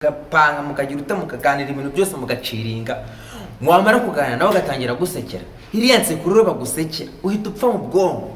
Mugapanga, mukagira uta, mukaganira ibintu byose, mugaciringa. Wamara kuganira nawe agatangira gusekera. Iriya nseko rero bagusekera, uhita upfa mu bwonko.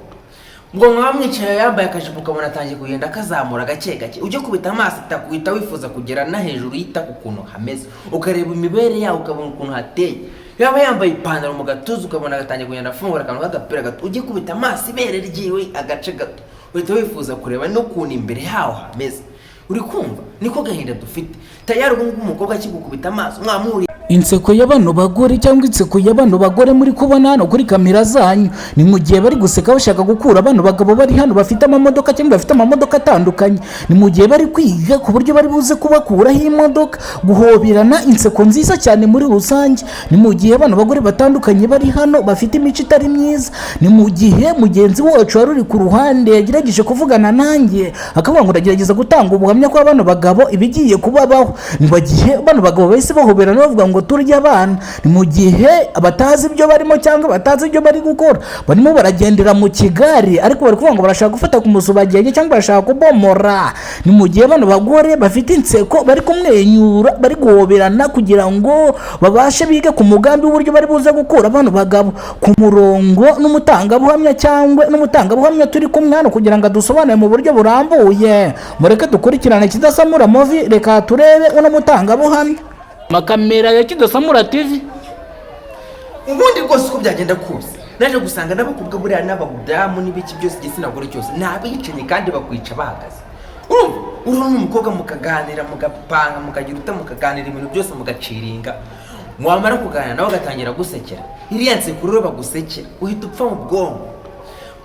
Ngo mwaba mwicaye, yambaye akajipo, ukabona atangiye kugenda akazamura gake gake. Ujya kubita amaso itako, uhita wifuza kugera no hejuru y'itako ukuntu hameze, ukareba imibere yawo, ukabona ukuntu hateye. Yaba yambaye ipantaro mu gatuza, ukabona agatangiye kugenda afungura akantu k'agapira gato. Ujya kubita amaso ibere ryiwe agace gato, uhita wifuza kureba n'ukuntu imbere yaho hameze. Uri kumva? Niko gahinda dufite. Tayari ubu ngubu umukobwa akigukubita amaso, mwamuhuriye Inseko ya bano bagore cyangwa inseko ya bano bagore muri kubona hano kuri kamera zanyu, ni mu gihe bari guseka bashaka gukura bano bagabo bari hano bafite amamodoka cyangwa bafite amamodoka atandukanye. Ni mu gihe bari kwiga ku buryo bari buze kubakuraho imodoka. Guhoberana, inseko nziza cyane muri rusange. Ni mu gihe bano bagore batandukanye bari hano bafite imico itari myiza. Ni mu gihe mugenzi wacu wari uri ku ruhande yagerageje kuvugana nanjye, akavuga ngo ndagerageza gutanga ubuhamya kwa bano bagabo ibigiye kubabaho. Ni mu gihe bano bagabo bahise bahoberana bavuga ngo turya abana. Ni mu gihe batazi ibyo barimo cyangwa batazi ibyo bari gukora, barimo baragendera mu kigare, ariko bari kuvuga ngo barashaka gufata ku musubagenge cyangwa barashaka kubomora. Ni mu gihe bano bagore bafite inseko, bari kumwenyura, bari guhoberana kugira ngo babashe bige ku mugambi w'uburyo bari buze gukura bano bagabo ku murongo. N'umutangabuhamya cyangwa n'umutangabuhamya turi kumwe hano kugira ngo adusobanure mu buryo burambuye. Mureke dukurikirane Kidasamura Movie. Reka turebe uno mutangabuhamya. Makamera ya Kidasamura TV. Ubundi rwose uko byagenda kose, naje gusanga n'abakobwa buriya n'abadamu n'ibiki byose, igitsina gore cyose ni abicanyi kandi bakwica bahagaze. Urumva, urabona n'umukobwa mukaganira, mugapanga, mukagira uta, mukaganira ibintu byose, mugaciringa. Wamara kuganira nawe agatangira gusekera. Iriya nseko rero bagusekera, uhita upfa mu bwonko.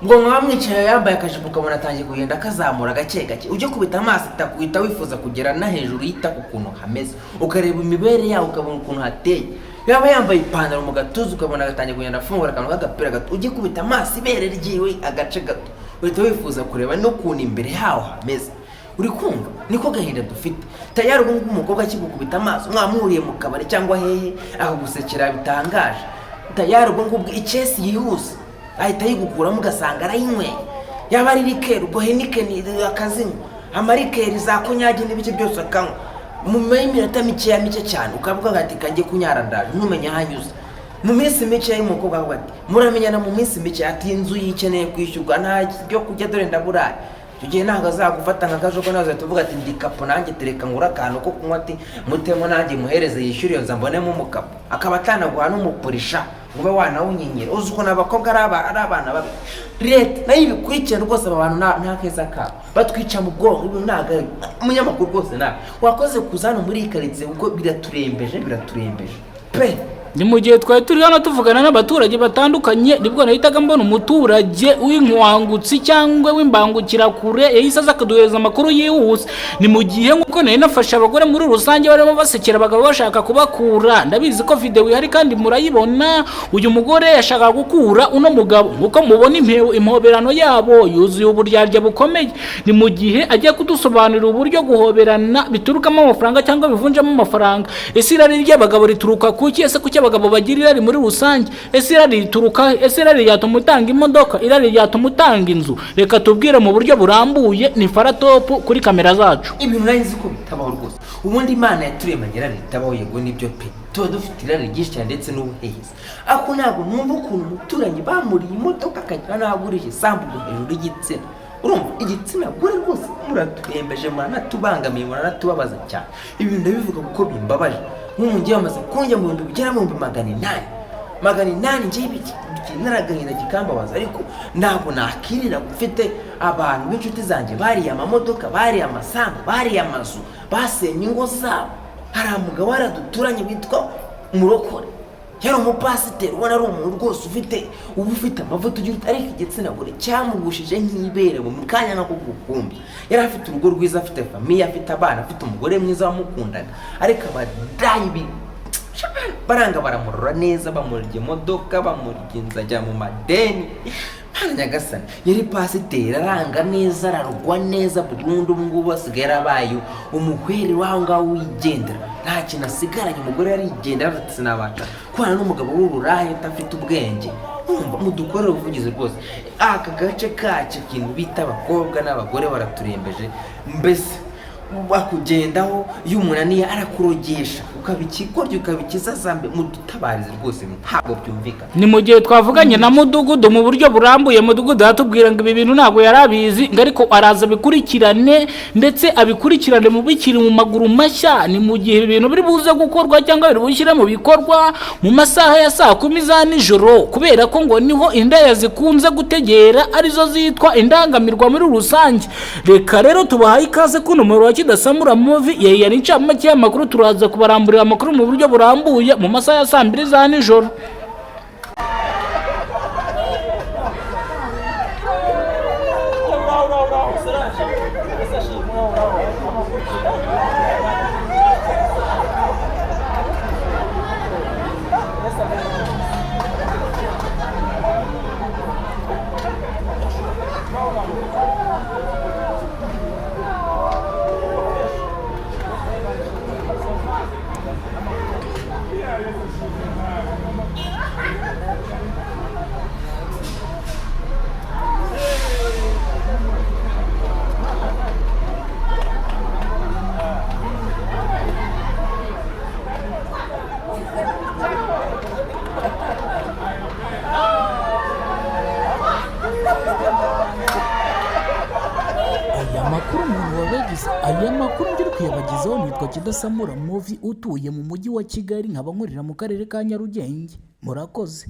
Ngo mwaba mwicaye, yambaye akajipo, ukabona atangiye kugenda akazamura gake gake. Ujya kubita amaso itako, uhita wifuza kugera no hejuru y'itako ukuntu hameze, ukareba imibere yawo, ukabona ukuntu hateye. Yaba yambaye ipantaro mu gatuza, ukabona agatangiye kugenda afungura akantu k'agapira gato. Ujya kubita amaso ibere ryiwe agace gato, uhita wifuza kureba n'ukuntu imbere yaho hameze. Uri kumva? Niko gahinda dufite. Tayari ubu ngubu umukobwa akigukubita amaso, mwamuhuriye mu kabari cyangwa hehe, akagusekera bitangaje, tayari ubwo ngubwo icyesi yihuse ahita ayigukuramo, ugasanga arayinyweye. Yaba ari liqueur, ubwo Heineken akazinywa, ama liqueur za konyagi n'ibiki byose akanywa. Mu minota mikeya, mike cyane, ukavuga ati kanjye kunyara ndaje, ntumenye aho anyuze. Mu minsi mike y'umukobwa avuga ati muramenyana, mu minsi mike ati inzu yikeneye kwishyurwa, nta byo kurya, dore ndaburaye. Icyo gihe ntabwo azagufata nka kajogo, nawe azahita uvuga ati ndi kapo nanjye, tereka ngure akantu ko kunywa, ati mutemo nanjye muhereze yishyure iyo nzu mbonemo umukapo. Akaba atanaguha n'umupurisha ngo ube wanawunyinyira. Uzi ukuntu abakobwa ari abana babi? Leta nayo ibikurikirana rwose. Aba bantu nta keza kabo, batwica mu bwonko. Ibintu ntabwo ari umunyamakuru rwose. Nawe wakoze kuza hano muri iyi karitsiye kuko biraturembeje, biraturembeje pe. Ni mu gihe twari turi hano tuvugana n'abaturage batandukanye, nibwo nahitaga mbona umuturage w'inkwangutsi cyangwa w'imbangukirakure yahise aza akaduhereza amakuru yihuse. Ni mu gihe nk'uko nari nafashe abagore muri rusange barimo basekera abagabo bashaka kubakura. Ndabizi ko videwo ihari kandi murayibona. Uyu mugore yashakaga gukura uno mugabo. Nk'uko mubona, impoberano yabo yuzuye uburyarya bukomeye. Ni mu gihe agiye kudusobanurira uburyo guhoberana biturukamo amafaranga cyangwa bivunjamo amafaranga. Ese irari ry'abagabo rituruka kuki? Ese kuki abagabo bagira irari muri rusange? Ese irari rituruka he? Ese irari ryatuma utanga imodoka? Irari ryatuma utanga inzu? Reka tubwire mu buryo burambuye. Ni Faratopu kuri kamera zacu. Ibintu nari nzi ko bitabaho rwose. Ubundi Imana yaturemanye irari ritabaho. Yego, nibyo pe, tuba dufite irari ryinshi cyane ndetse n'ubuhehesi, ariko ntabwo numva ukuntu umuturanyi bamuriye imodoka akagira n'aho agurisha isambu ngo hejuru y'igitsina. Urumva, igitsina gore rwose muraturembeje, muranatubangamiye, muranatubabaza cyane. Ibi bintu ndabivuga kuko bimbabaje. Nk'ubu ngiye bamaze kunjya mu bihumbi bigera mu 800,000, 800. Ngewe n'agahinda kikambabaza, ariko ntabwo nakirira mfite abantu b'inshuti zanjye bariye amamodoka, bariye amasambu, bariye amazu, basenye ingo zabo. Hari umugabo waraduturanye witwa Murokore, yari umupasiteri, ubona ari umuntu rwose ufite uba ufite amavuta ugira uti, ariko igitsina gore cyamugushije nk'ibere mu kanya nk'ako gukumbi. Yari afite urugo rwiza, afite famille, afite abana, afite umugore mwiza wamukundaga, ariko abadayi baranga baramurora neza, bamurya imodoka, bamurya inzu, ajya mu madeni. Mana nyagasani! Yari pasiteri, aranga neza, ararugwa neza burundu. Ubu ngubu asigaye yarabaye umuhweri w'aho ngaho wigendera, nta kintu asigaranye. Umugore yarigendera ati sinabasha kubana n'umugabo w'uburaya udafite ubwenge. Urumva, mudukorere ubuvugizi rwose. Aka gace kacu, ikintu bita abakobwa n'abagore baraturembeje mbese. Bakugendaho iyo umunaniye arakurogesha, ukaba ikigoryi, ukaba ikizazambe. Mudutabarize rwose, ntabwo byumvikana. Ni mu gihe twavuganye na mudugudu mu buryo burambuye. Mudugudu aratubwira ngo ibi bintu ntabwo yari abizi, ngo ariko araza abikurikirane, ndetse abikurikirane mu bikiri mu maguru mashya. Ni mu gihe ibi bintu biri buze gukorwa cyangwa biri bushyire mu bikorwa mu masaha ya saa 10 za nijoro, kubera ko ngo niho indaya zikunze gutegera, arizo zitwa indangamirwa muri rusange. Reka rero tubahaye ikaze ku nomero wa Kidasamura Movie. Yari incamake y'amakuru, turaza kubaramburira amakuru mu buryo burambuye mu masaha ya saa 2 za nijoro. Aya makuru umuntu wabagize, aya makuru ngiri kuyabagezaho, nitwa Kidasamura Movie, utuye mu mujyi wa Kigali, nkaba nkorera mu karere ka Nyarugenge. Murakoze.